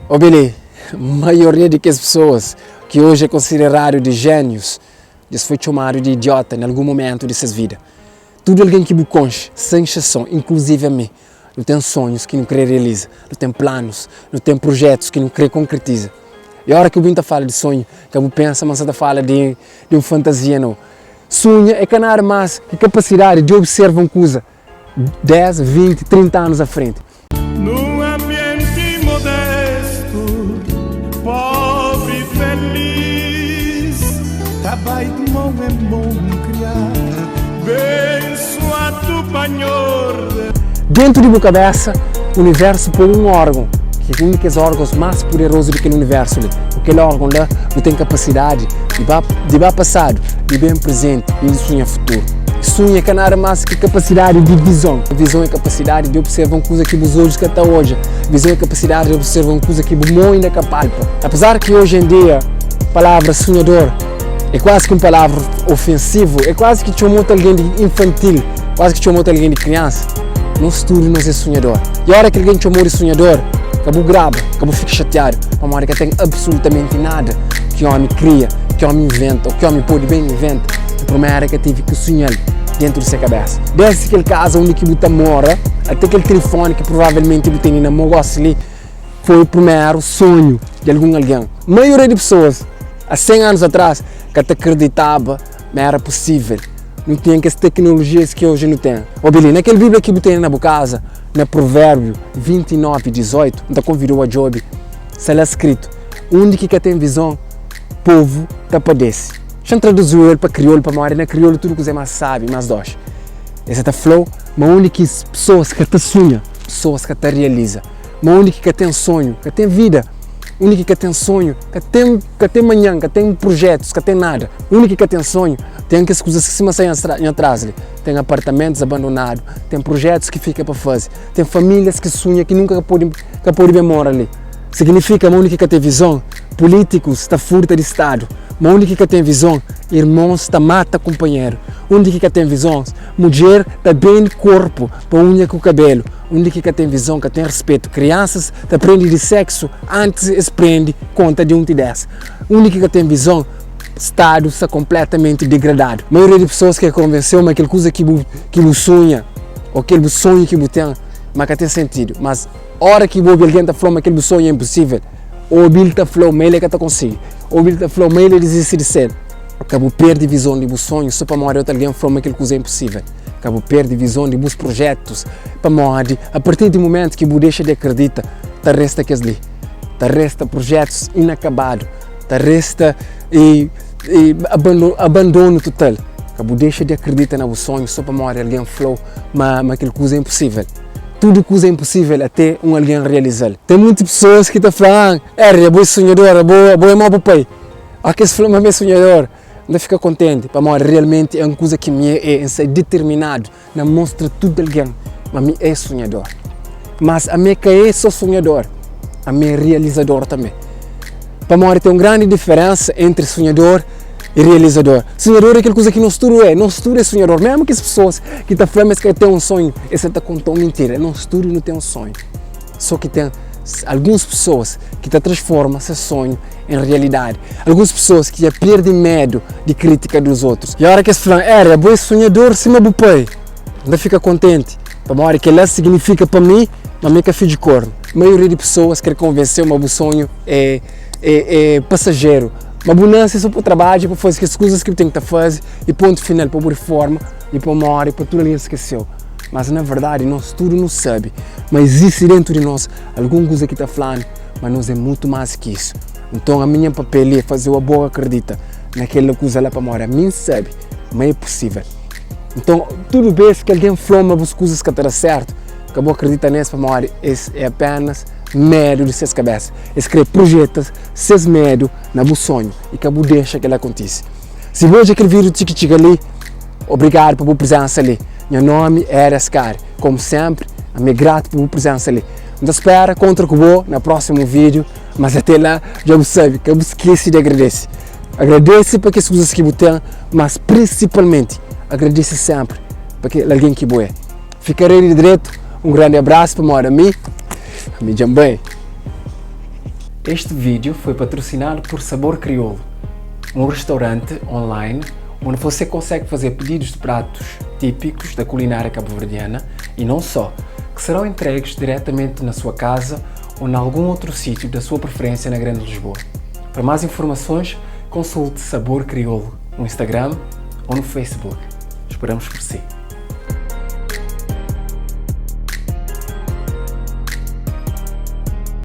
Obi li, maioria di kes pesoas ki oji é konsideradu di jénius, dja es foi txomadu di idiota na algun momentu di ses vida. Tudu algen ki bu konxe, sen exseson, inkluzivi ami, nu ten sonhus ki nu krê realiza, nu ten planus, nu ten prujétus ki nu krê konkretiza. I óra ki bu bin ta fala di sonhu, ka bu pensa ma N sta ta fala di un fantazia, nau. Sunha é ka nada más ki kapasidadi di observa un kuza 10, 20, 30 anus a frenti. Num ambienti modestu, pobri feliz, ta bai di mon en mon kriá, bensuadu pa Nhordes. Dentu di bu kabésa, universu poi un órgon, ki é un di kes órgons más puderozu di kel universu li. Ku kel órgon la, bu ten kapasidadi di ba di ba pasadu, di ben prezenti i di sunha futuru. Sunha é ka nada más ki kapasidadi di vizon. Vizon é kapasidadi di observa un kuza ki bus odjus ka ta odja. Vizon é kapasidadi di observa un kuza ki bu mon inda ka palpa. Apezar ki oji en dia palavra sunhador é kuazi ki un palavra ofensivu, é kuazi ki txoma otu algen di infantil, kuazi ki txoma otu algen di kriansa, nos tudu nos é sunhador. I óra ki algen txoma-u di sunhador, ka bu graba, ka bu fika xatiadu, pamodi ka ten absolutamenti nada ki ómi kria, ki ómi inventa ô ki ómi pode ben inventa ki primeru el ka tevi ki sunha-l dentu di se kabésa. Désdi kel kaza undi ki bu ta mora ate kel tilifoni ki provavelmenti bu tene na mô gósi li, foi primeru sonhu di algun algen. Maioria di pesoas a 100 anus atras ka ta kriditaba ma éra pusível nu ten kes teknolojias ki oji nu ten. Obi li, na kel Bíblia ki bu tene na bu kaza, na Provérbiu 29, 18, N ta konvida-u a djobe, sta la skritu, Undi ki ka ten vizon, povu ta padese. Xa N traduzi-u el pa kriolu pamodi na kriolu tudu kuza é más sábi, más dóxi. El sa ta fla-u ma undi ki pesoas ka ta sunha, pesoas ka ta realiza. Ma undi ki ka ten sonhu, ka ten vida. Undi ki ka ten sonhu, ka ten, ka ten manhan, ka ten projetus, ka ten nada. Undi ki ka ten sonhu, ten kes kuzas ki sima sta nha tras li. Ten apartamentus abandonadu, ten projetus ki fika pa faze, ten famílias ki sunha ki nunka ka pode, ka pode ben mora li. Signifika ma undi ki ka ten vizon, pulítikus ta furta di stadu. Ma undi ki ka ten vizon, irmons ta mata kunpanheru. Undi ki ka ten vizons, mudjer ta bende korpu pa unha ku kabelu. Undi ki ka ten vizon, ka ten rispetu. Kriansas ta prende di seksu antis es prende konta di 1 ti 10. Undi ki ka ten vizon, stadu sta konpletamenti degradadu. Maioria di pesoas ke konvenseu ma kel kuza ki bu ki bu sunha ô kel bu sonhu ki bu ten ma ka ten sentidu. Mas ora ki bu obi algen ta fla-u ma kel bu sonhu é inpusível, obi-l ta fla-u ma el é ka ta konsigi, obi-l ta fla-u ma el é dizisti di ser. Ka bu perde vizon di bu sonhu so pamodi otu algen fla-u ma kel kuza é inpusível. Ka bu perde vizon di bus projetus pamodi a partir di mumentu ki bu dexa di akredita ta resta kes li, ta resta projetus inakabadu, ta resta e, e abandonu total. Ka bu dexa di akredita na bu sonhu so pamodi algen fla-u ma, ma kel kuza é inpusível. Tudu kuza é inpusível até un algen realiza-l. Ten munti pesoas ki ta fla, ah, Erri, abo é sonhador, abo, abo é mau bu pai. Óki es fla ma mi é sonhador, N ta fika kontenti pamodi realmenti é un kuza ki mi é, N sta diterminadu na mostra tudu algen ma mi é sonhador. Mas ami ka é sô sonhador, ami é realizador tanbê. Pamodi ten un grandi diferensa entri sonhador i realizador. Sonhador é kel kuza ki nos tudu é, nos tudu é sonhador. Mésmu kes pesoas ki ta fla ma es ka ten un sonhu, es sa ta konta un mintira. Nos tudu nu ten un sonhu. Sô ki ten alguns pesoas ki ta transforma ses sonhu en realidadi. Alguns pesoas ki dja perde medu di kritika dos otus. I ora ki es fla-m, Eri, abo é sonhador sima bu pai, N ta fika kontenti, pamodi kel-la siginifika pa mi ma mi é ka fidju kornu. Maioria di pesoas krê konvense-u ma bu sonhu é é pasajeru, ma bu nase sô pa trabadja, pa faze kes kuzas ki bu ten ki ta faze i pontu final, pa bu reforma i pa bu móre pa tudu algen skese-u. Mas na verdadi nos tudu nu sabe ma izisti dentu di nos algun kuza ki ta fla-nu ma nos é mutu más ki isu. Nton ami nha papel li é faze-u abo akredita na kel kuza la pamodi ami N sabe ma é pusível. Nton tudu bês ki algen fla-u ma bus kuzas ka ta da sértu, ka bu akredita nes pamodi es é apénas medu di ses kabésa. Es krê projeta ses medu na bu sonhu i ka bu dexa kel-la kontise. Si bu odja kel vídiu ti ki txiga li, obrigadu pa bu prizensa li. Nha nomi é Erias Kari. Komu senpri, ami é gratu pa bu prizensa li. N ta spera kontra ku bo na prósimu vídiu, mas ate la, dja bu sabe, ka bu skese di agradese. Agradese pa kes kuzas ki bu ten, mas prinsipalmenti, agradese senpri pa kel algen ki bu é. Fika rei di dretu, un grandi abrasu pamodi ami, ami dja N bai. Este vídeo foi patrocinado por Sabor Crioulo, um restaurante online onde você consegue fazer pedidos de pratos típicos da culinária cabo-verdiana e não só, que serão entregues diretamente na sua casa ou em algum outro sítio da sua preferência na Grande Lisboa. Para mais informações, consulte Sabor Crioulo no Instagram ou no Facebook. Esperamos por si.